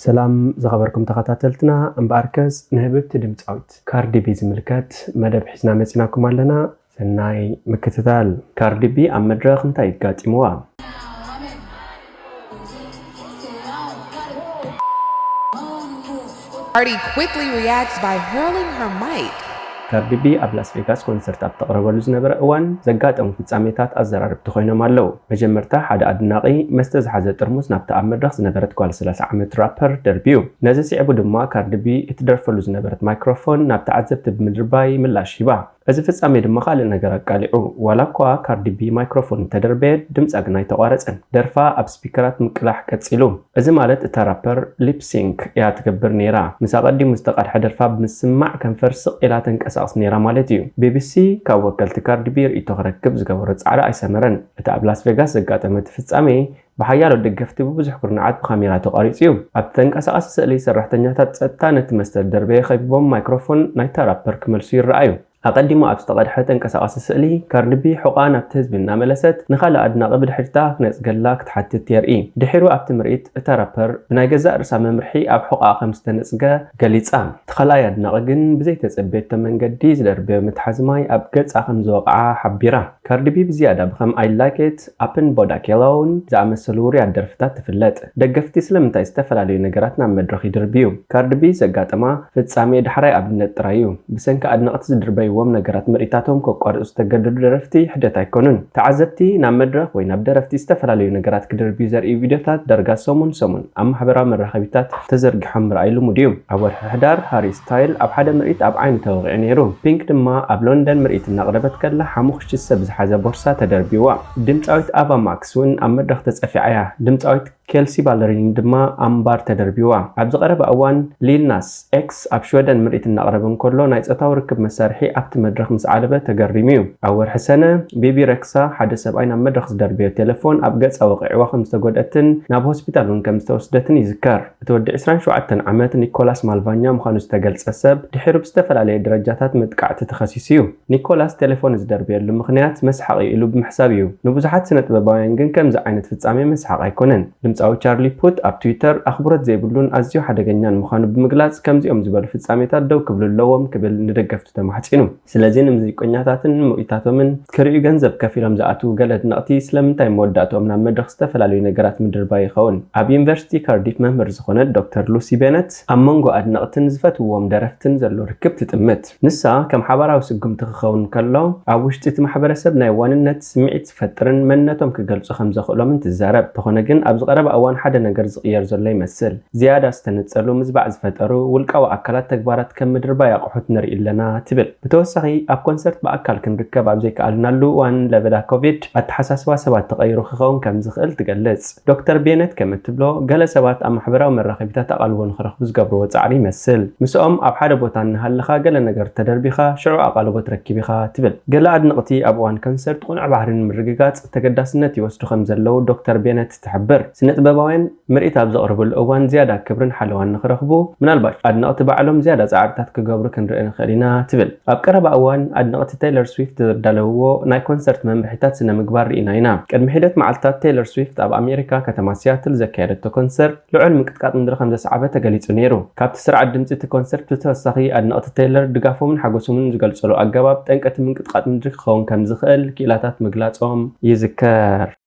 ሰላም ዝኸበርኩም ተኸታተልትና፣ እምበኣርከስ ንህብብቲ ድምፃዊት ካርዲ ቢ ዝምልከት መደብ ሒዝና መፂናኩም ኣለና። ሰናይ ምክትታል። ካርዲ ቢ ኣብ መድረኽ እንታይ ይጋጢምዋ? Cardi quickly reacts by hurling her mic. ካርዲ ቢ ኣብ ላስ ቬጋስ ኮንሰርት ኣብ ተቕረበሉ ዝነበረ እዋን ዘጋጠሙ ፍጻሜታት ኣዘራረብቲ ኮይኖም ኣለዉ። መጀመርታ ሓደ ኣድናቒ መስተ ዝሓዘ ጥርሙስ ናብታ ኣብ መድረኽ ዝነበረት ጓል ሰላሳ ዓመት ራፐር ደርብዩ። ነዚ ስዒቡ ድማ ካርዲ ቢ እትደርፈሉ ዝነበረት ማይክሮፎን ናብ ተዓዘብቲ ብምድርባይ ምላሽ ሂባ። እዚ ፍጻሜ ድማ ካልእ ነገር ኣቃሊዑ። ዋላ እኳ ካርዲ ቢ ማይክሮፎን እንተደርበየት፣ ድምጻ ግን ኣይተቋረጸን። ደርፋ ኣብ ስፒከራት ምቅላሕ ቀጺሉ። እዚ ማለት እታ ራፐር ሊፕ ሲንክ እያ ትገብር ነይራ። ምስ ኣቐዲሙ ዝተቐድሐ ደርፋ ብምስማዕ ከንፈር ስቕ ኢላ ተንቀሳቕስ ነይራ ማለት እዩ። ቢ ቢ ሲ ካብ ወከልቲ ካርዲ ቢ ርእይቶ ክረክብ ዝገበሮ ጻዕሪ ኣይሰመረን። እቲ ኣብ ላስ ቬጋስ ዘጋጠመ እቲ ፍጻሜ ብሓያሎ ደገፍቲ ብብዙሕ ኩርናዓት ብካሜራ ተቋሪጹ እዩ። ኣብቲ ተንቀሳቓሲ ስእሊ ሰራሕተኛታት ጸጥታ ነቲ መስተ ዝደርበየ ከቢቦም ማይክሮፎን ናይታ ራፐር ክመልሱ ይረኣዩ። ኣቐዲሙ ኣብ ዝተቐድሐ ተንቀሳቓሲ ስእሊ፣ ካርዲ ቢ ሕቖኣ ናብቲ ህዝቢ እናመለሰት ንኻልእ ኣድናቒ ብድሕሪታ ክነጽገላ ክትሓትት የርኢ። ድሒሩ ኣብቲ ምርኢት እታ ራፐር ብናይ ገዛእ ርእሳ መምርሒ ኣብ ሕቖኣ ከም ዝተነጽገ ገሊጻ። እቲ ካልኣይ ኣድናቒ ግን ብዘይተጸበየቶ መንገዲ ዝደርበዮ መትሓዚ ማይ ኣብ ገጻ ከም ዝወቕዓ ሓቢራ። ካርዲ ቢ ብዝያዳ ብከም I Like It፣ Up in Bodak Alone ዝኣመሰሉ ውሩያት ደርፍታት ትፍለጥ። ደገፍቲ ስለምንታይ ዝተፈላለዩ ነገራት ናብ መድረኽ ይድርብዩ? ካርዲ ቢ ዘጋጠማ ፍጻሜ ዳሕራይ ኣብነት ጥራይ እዩ። ብሰንኪ ኣድነቕቲ ዝድርበይዎም ነገራት ምርኢታቶም ከቋርጹ ዝተገደዱ ደረፍቲ ሕደት ኣይኮኑን። ተዓዘብቲ ናብ መድረኽ ወይ ናብ ደረፍቲ ዝተፈላለዩ ነገራት ክድርብዩ ዘርእዩ ቪድዮታት ዳርጋ ሰሙን ሰሙን ኣብ ማሕበራዊ መራኸቢታት ተዘርጊሖም ምርኣይ ልሙድ እዩ። ኣብ ወርሒ ሕዳር ሃሪ ስታይል ኣብ ሓደ ምርኢት ኣብ ዓይኑ ተወቒዑ ነይሩ። ፒንክ ድማ ኣብ ሎንደን ምርኢት እናቕረበት ከላ ሓሙኽሽቲ ሰብ ዝሓዘ ቦርሳ ተደርቢዋ። ድምፃዊት ኣቫ ማክስ እውን ኣብ መድረኽ ተጸፊዓ እያ። ድምፃዊት ኬልሲ ባለሪን ድማ ኣምባር ተደርቢዋ። ኣብዚ ቀረባ እዋን ሊል ናስ ኤክስ ኣብ ሽወደን ምርኢት እናቕረበ እንከሎ ናይ ጾታዊ ርክብ መሳርሒ ኣብቲ መድረኽ ምስ ዓለበ ተገሪሙ እዩ። ኣብ ወርሒ ሰነ ቤቢ ረክሳ ሓደ ሰብኣይ ናብ መድረኽ ዝደርበዮ ቴሌፎን ኣብ ገጻ ወቒዕዋ ከም ዝተጎድአትን ናብ ሆስፒታል እውን ከም ዝተወስደትን ይዝከር። እቲ ወዲ ዕስራን ሸውዓተን ዓመት ኒኮላስ ማልቫኛ ምዃኑ ዝተገልጸ ሰብ ድሒሩ ብዝተፈላለየ ደረጃታት መጥቃዕቲ ተኸሲሱ እዩ። ኒኮላስ ቴሌፎን ዝደርበየሉ ምኽንያት መስሓቕ እዩ ኢሉ ብምሕሳብ እዩ። ንብዙሓት ስነ ጥበባውያን ግን ከምዚ ዓይነት ፍጻሜ መስሓቕ ኣይኮነን። ድምጻዊ ቻርሊ ፑት ኣብ ትዊተር ኣኽብሮት ዘይብሉን ኣዝዩ ሓደገኛን ምዃኑ ብምግላጽ ከምዚኦም ዝበሉ ፍጻሜታት ደው ክብሉ ኣለዎም ክብል ንደገፍቱ ተማሕጺኑ። ስለዚ ንሙዚቀኛታትን ንምርኢታቶምን ክርእዩ ገንዘብ ከፊሎም ዝኣትዉ ገለ ኣድነቕቲ ስለምንታይ መወዳእትኦም ናብ መድረኽ ዝተፈላለዩ ነገራት ምድርባይ ይኸውን? ኣብ ዩኒቨርሲቲ ካርዲፍ መምህር ዝኾነት ዶክተር ሉሲ ቤነት ኣብ መንጎ ኣድነቕትን ዝፈትውዎም ደረፍትን ዘሎ ርክብ ትጥምት። ንሳ ከም ሓባራዊ ስጉምቲ ክኸውን ከሎ ኣብ ውሽጢ እቲ ማሕበረሰብ ናይ ዋንነት ስምዒት ዝፈጥርን መንነቶም ክገልጹ ከም ዘኽእሎምን ትዛረብ። እንተኾነ ግን ኣብዚ ቀረባ እዋን ሓደ ነገር ዝቕየር ዘሎ ይመስል። ዝያዳ ዝተነጸሉ ምዝባዕ ዝፈጠሩ ውልቃዊ ኣካላት ተግባራት ከም ምድርባይ ኣቑሑት ንርኢ ኣለና ትብል። ብተወሳኺ ኣብ ኮንሰርት ብኣካል ክንርከብ ኣብ ዘይከኣልናሉ እዋን ለበዳ ኮቪድ ኣተሓሳስባ ሰባት ተቐይሩ ክኸውን ከም ዝኽእል ትገልጽ። ዶክተር ቤነት ከም እትብሎ ገለ ሰባት ኣብ ማሕበራዊ መራኸቢታት ኣቓልቦ ንኽረኽቡ ዝገብርዎ ጻዕሪ ይመስል። ምስኦም ኣብ ሓደ ቦታ እናሃለኻ ገለ ነገር ተደርቢኻ ሽዑ ኣቓልቦ ትረክብ ኢኻ ትብል። ገለ ኣድነቕቲ ኣብ እዋን ኮንሰርት ቁኑዕ ባህሪ ንምርግጋጽ ተገዳስነት ይወስዱ ከም ዘለዉ ዶክተር ቤነት ትሕብር። ስነ ጥበባውያን ምርኢት ኣብ ዘቕርብሉ እዋን ዝያዳ ክብርን ሓለዋን ንኽረኽቡ ምናልባሽ ኣድነቕቲ ባዕሎም ዝያዳ ጻዕርታት ክገብሩ ክንርኢ ንኽእል ኢና ትብል። ኣብ ቀረባ እዋን ኣድነቕቲ ቴይለር ስዊፍት ዘዳለውዎ ናይ ኮንሰርት መምርሒታት ስነ ምግባር ርኢና ኢና። ቅድሚ ሒደት መዓልትታት ቴይለር ስዊፍት ኣብ ኣሜሪካ ከተማ ሲያትል ዘካየደቶ ኮንሰርት ልዑል ምንቅጥቃጥ ምድሪ ከም ዘስዓበ ተገሊጹ ነይሩ። ካብቲ ስርዓት ድምጺ እቲ ኮንሰርት ብተወሳኺ ኣድነቕቲ ቴይለር ድጋፎምን ሓጎሶምን ዝገልጹሉ ኣገባብ ጠንቂ እቲ ምንቅጥቃጥ ምድሪ ክኸውን ከም ዝኽእል ክኢላታት ምግላጾም ይዝከር።